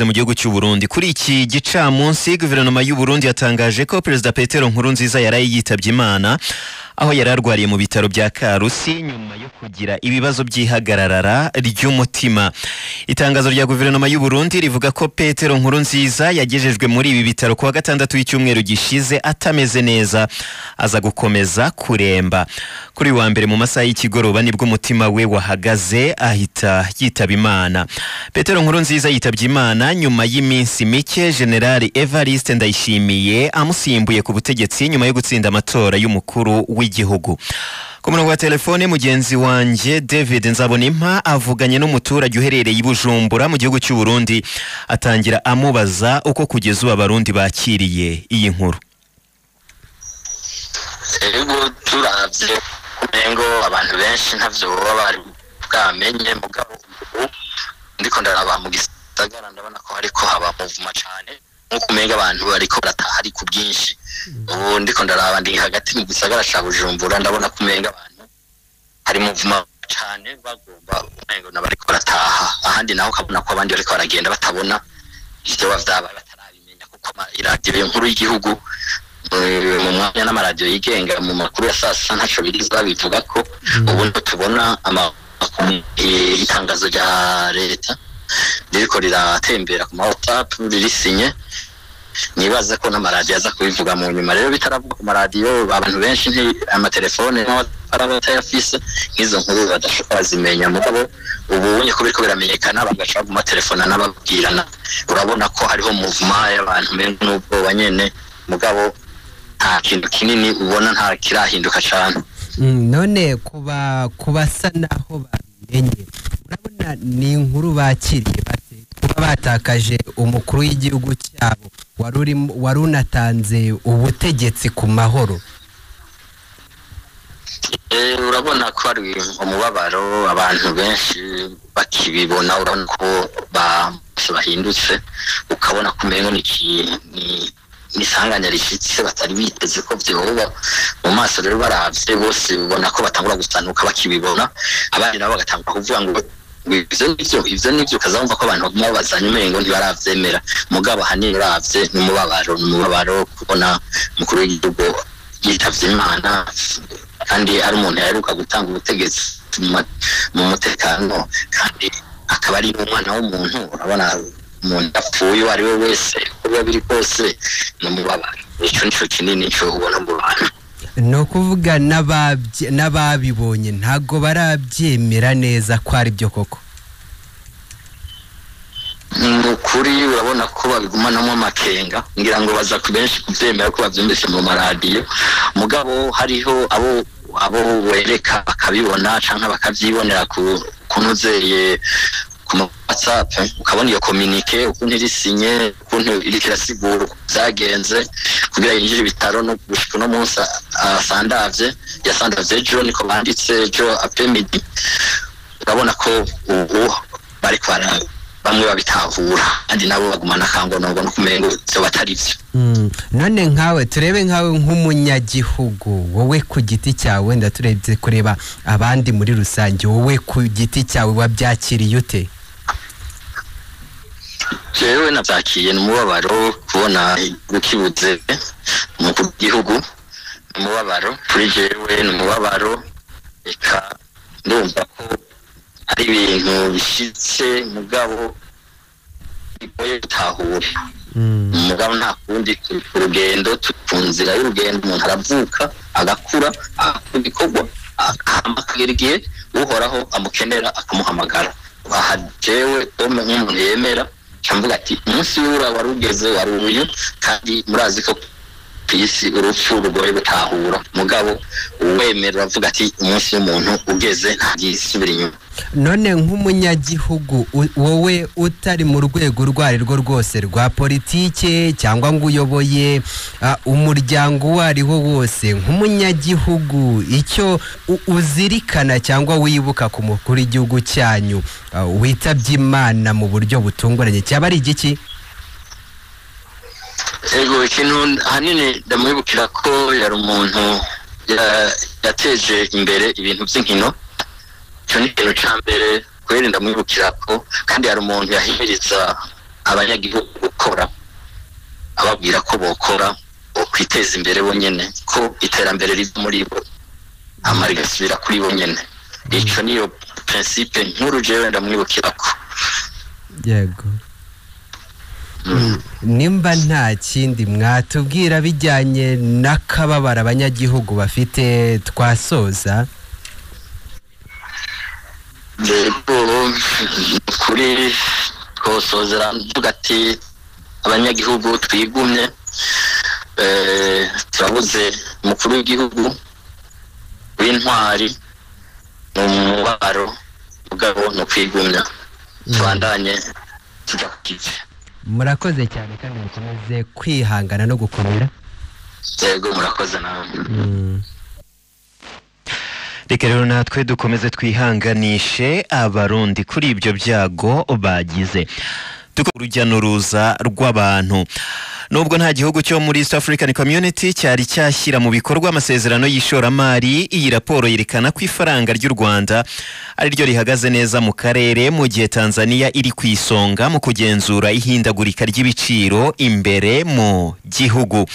Mu gihugu cy'u Burundi, kuri iki gicamunsi, guverinoma y'u Burundi yatangaje ko Perezida Petero Nkurunziza yaraye yitabye Imana aho yari arwariye mu bitaro bya Karusi nyuma yo kugira ibibazo by'ihagarara ry'umutima. Itangazo rya guverinoma y'u Burundi rivuga ko Petero Nkurunziza yagejejwe muri ibi bitaro kuwa gatandatu w'icyumweru gishize atameze neza, aza gukomeza kuremba. Kuri wa mbere mu masaha y'ikigoroba nibwo umutima we wahagaze, ahita yitaba Imana. Petero Nkurunziza yitabye Imana nyuma y'iminsi mike General Evariste Ndayishimiye amusimbuye ku butegetsi nyuma yo gutsinda amatora y'umukuru w'igihugu. Ku murongo wa telefone, mugenzi wanjye David Nzabonimpa avuganye n'umuturage uherereye i Bujumbura mu gihugu cy'u Burundi, atangira amubaza uko kugeza ubu Abarundi bakiriye iyi nkuru. Ego, turavye umengo abantu benshi ntavyo baba bari bwamenye, mugabo ubu ndiko ndaraba mu gisagara ndabona ko hariko haba muvuma cane, nkuko umenga abantu bariko barataha ari ku bwinshi. Ubu ndiko ndaraba ndi hagati mu gisagara ca Bujumbura, ndabona ko umenga abantu hari muvuma cane, bagomba umengo n'abariko barataha. Ahandi naho ukabona ko abandi bariko baragenda batabona ivyo vyabaye, batarabimenya, kuko iradiyo nkuru y'igihugu mu mwanya n'amaradiyo yigenga mu makuru ya saa sita ntaco biriza bivuga ko. Ubu tubona itangazo rya leta ririko riratembera ku ma WhatsApp ririsinye, nibaza ko n'amaradiyo aza kubivuga mu nyuma. Rero bitaravuga ku maradiyo, abantu benshi nti amatelefone batayafise, nk'izo nkuru badashobora bazimenya. Mugabo ubu unye ko biriko biramenyekana, bagaca baguma telefona n'ababwirana, urabona ko hariho mouvement y'abantu mengo n'ubwoba nyene, mugabo nta kintu kinini ubona, nta kirahinduka cane. None kuba kubasa naho babimenye, urabona ni inkuru bakiriye bate kuba batakaje umukuru w'igihugu cyabo wari unatanze ubutegetsi ku mahoro? Urabona ko ari umubabaro, abantu benshi bakibibona urabona ko bahindutse, ukabona ko umengo ni isanganya rishitse batari biteze ko vyoba mu maso. Rero baravye bose ubona ko batangura gusanuka bakibibona, abandi nabo bagatangura kuvuga ngo ivyo nivyo, ivyo nivyo, ukazamva ko abantu baguma babazanya umengo ntibaravyemera. Mugabo ahanini uravye n'umubabaro, n'umubabaro kubona umukuru w'igihugu yitavye Imana kandi ari umuntu yaheruka gutanga ubutegetsi mu mutekano, kandi akaba ari umwana w'umuntu. Urabona umuntu apfuye uwo ari we wese, uko biba biri kose ni umubabaro. Ico nico kinini nico ubona mu bantu. Ni ukuvuga n'ababibonye ntabwo barabyemera neza ko ari byo koko? Ni ukuri, urabona ko babigumanamo amakenga, ngira ngo baza ku benshi kuvyemera ko bavyumvise mu maradiyo. Mugabo hariho abo wereka bakabibona canke bakavyibonera ku kunuzeye ku WhatsApp, ukabona iyo communiqué ukuntu irisinye, ukuntu iriko irasigura uko vyagenze kugira yinjire ibitaro no gushika uno munsi asandavye. Yasandavye ejo, niko banditse, ejo après-midi. Urabona ko ubu bariko bamwe babitahura, kandi nabo bagumana akangonongo no kumengo ivyo batari vyo. None nkawe, turebe nkawe nk'umunyagihugu, wowe ku giti cyawe, wenda turebye kureba abandi muri rusange, wowe ku giti cyawe wabyakiriye ute? Jewe navyakiye n'umubabaro kubona igihugu umukuru w'igihugu, n'umubabaro kuri jewe, n'umubabaro. Eka ndumva ko ari ibintu bishitse mugabo bigoye gutahura. Mugabo nta kundi, turi ku rugendo, turi ku nzira y'urugendo. Umuntu aravuka, agakura, agakora ibikorwa, akahama, akagera igihe Uhoraho amukenera akamuhamagara. Aha jewe nk'umuntu yemera nca mvuga ati umunsi w'ura wari ugeze, wari uyu. Kandi murazi ko kw'isi urupfu rugoye gutahura, mugabo uwemera uravuga ati umunsi w'umuntu ugeze ntagisubira inyuma. None nk'umunyagihugu, wowe utari mu rwego urwo ari rwo rwose rwa politike cyangwa ngo uyoboye umuryango uwo ari wo wose, nk'umunyagihugu icyo uzirikana cyangwa wibuka ku mukuru w'igihugu cyanyu witabye Imana mu buryo butunguranye cyaba ari igiki? Ego, ikintu ahanini ndamwibukira ko yari umuntu yateje imbere ibintu by'inkino. Icyo ni ikintu ca mbere kubera ndamwibukira ko kandi yari umuntu yahimiriza abanyagihugu gukora, ababwira ko bokora kwiteza imbere bonyene, ko iterambere riva muri bo hama rigasubira kuri bo nyene. Ico niyo principe nkuru jewe ndamwibukirako. Yego. Nimba nta kindi mwatubwira bijyanye n'akababara abanyagihugu bafite twasoza. Yego, kuri twosozera mvuga ati abanyagihugu twigumye, turabuze umukuru w'igihugu w'intwari mu mubabaro, mugabo no kwigumya tubandanye tuja kukivi. Murakoze cyane kandi mukomeze kwihangana no gukomera. Yego, murakoze nawe. Reka rero natwe dukomeze twihanganishe abarundi kuri ibyo byago bagize. Urujya n'uruza rw'abantu. Nubwo nta gihugu cyo muri East African Community cyari cyashyira mu bikorwa amasezerano y'ishoramari, iyi raporo yerekana ko ifaranga ry'u Rwanda ari ryo rihagaze neza mu karere, mu gihe Tanzania iri ku isonga mu kugenzura ihindagurika ry'ibiciro imbere mu gihugu.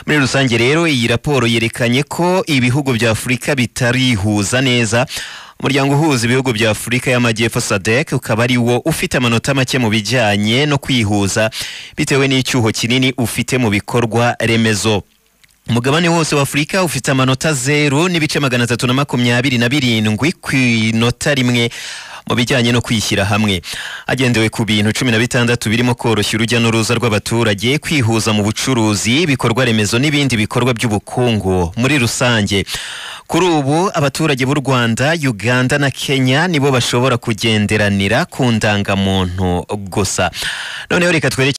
Muri rusange rero iyi raporo yerekanye ko ibihugu bya Afurika bitarihuza neza. Umuryango uhuza ibihugu bya Afurika y'Amajyepfo SADC ukaba ari wo ufite amanota make mu bijyanye no kwihuza bitewe n'icyuho kinini ufite mu bikorwa remezo. Umugabane wose wa Afurika ufite amanota 0.327 ku inota rimwe mu bijyanye no kwishyira hamwe, hagendewe ku bintu 16 birimo koroshya urujya n'uruza rw'abaturage, kwihuza mu bucuruzi, ibikorwa remezo n'ibindi bikorwa by'ubukungu muri rusange. Kuri ubu abaturage b'u Rwanda, Uganda na Kenya nibo bashobora kugenderanira ku ndangamuntu gusa. Noneho reka twereke